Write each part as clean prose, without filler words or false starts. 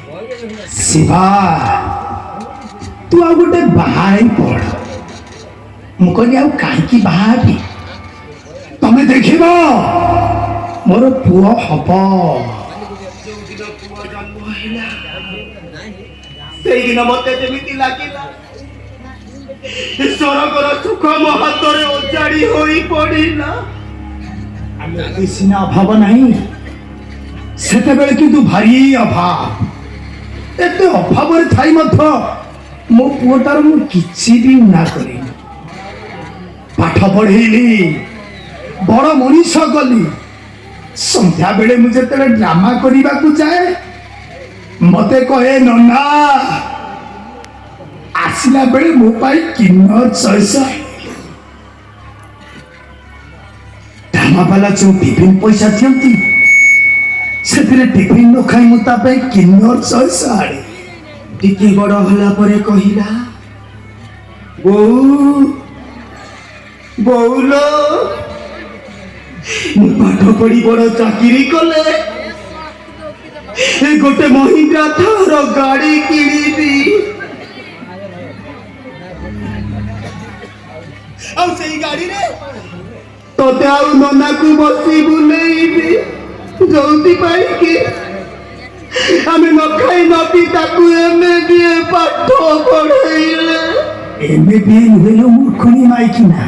ଶିବା, ତୁ ଆଉ ଗୋଟେ ବାହା ହେଇ ପଡ। ମୁଁ କହିଲି, ଆଉ କାହିଁକି ବାହା ହେବି? ତମେ ଦେଖିବ, ମୋର ପୁଅ ହବ। ଯୋଉଦିନ ପୁଅ ଜନ୍ମ ହେଲା, ସେଇଦିନ ମତେ ଯେମିତି ଲାଗିଲା ସ୍ୱର୍ଗର ସୁଖ ମୋ ହାତରେ ଅଜାଡ଼ି ହୋଇ ପଡ଼ିଲା। ଏବେ ସିନା ଅଭାବ ନାହିଁ, ସେତେବେଳେ କିନ୍ତୁ ଭାରି ଅଭାବ। ଏତେ ଅଭାବରେ ଥାଇ ମଧ୍ୟ ମୋ ପୁଅଟାର ମୁଁ କିଛି ବି ଊଣା କରିନି। ପାଠ ପଢ଼େଇଲି, ବଡ଼ ମଣିଷ କଲି। ସନ୍ଧ୍ୟାବେଳେ ମୁଁ ଯେତେବେଳେ ଡ୍ରାମା କରିବାକୁ ଯାଏ, ମତେ କହେ, ନନା, ଆସିଲା ବେଳେ ମୋ ପାଇଁ କିନ୍ନର ଚଏସ। ଡ୍ରାମା ବାଲା ଯୋଉ ଟିଫିନ ପଇସା ଦିଅନ୍ତି, ସେଥିରେ ଟିଫିନ ନ ଖାଇ ମୁଁ ତା ପାଇଁ କିନ୍ନର ଚଏସ ଆଣେ। ଟିକେ ବଡ଼ ହେଲା ପରେ କହିଲା, ବୋଉ, ବୋଉଲୋ, ମୁଁ ପାଠ ପଢି ବଡ଼ ଚାକିରି କଲେ ଏ ଗୋଟେ ମହିନ୍ଦ୍ରା ଥାର ଗାଡ଼ି କିଣିବି। ଆଉ ସେଇ ଗାଡ଼ିରେ ତତେ ଆଉ ନନାକୁ ବସି ବୁଲେଇବି। ଯୋଉଥିପାଇଁ କି ଆମେ ନ ଖାଇ ନ ପିଇ ତାକୁ ଏମଏ ବିଏ ପାଠ ପଢେଇଲେ। ଏମଏ ବିଏ ନୁହେଁ ଲୋ ମୂର୍ଖୁଣୀ ମାଇକିନା,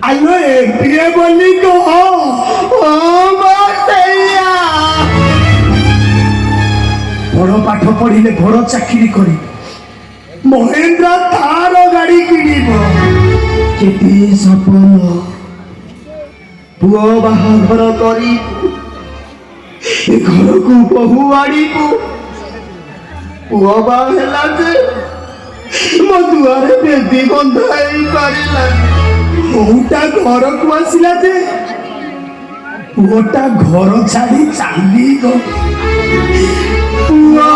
ଆଲୋ ଏମବିଏ ବୋଲି କହ। ହଁ ମା, ସେଇଆ। ବଡ଼ ପାଠ ପଢିଲେ ବଡ଼ ଚାକିରି କରିବ, ମହେନ୍ଦ୍ର ତାର ଗାଡ଼ି କିଣିବ। କେତେ ସପନ! ପୁଅ ବାହାଘର କରିବୁ, ଏ ଘରକୁ ବୋହୂ ଆଣିବୁ। ପୁଅ ବାହା ହେଲା ଯେ ମୋ ଦୁଆରେ ବେଦି ବନ୍ଧା ହେଇପାରିଲା। ବୋହୂଟା ଘରକୁ ଆସିଲା ଯେ ପୁଅଟା ଘର ଛାଡ଼ି ଚାଲି ଗଲା। ପୁଅ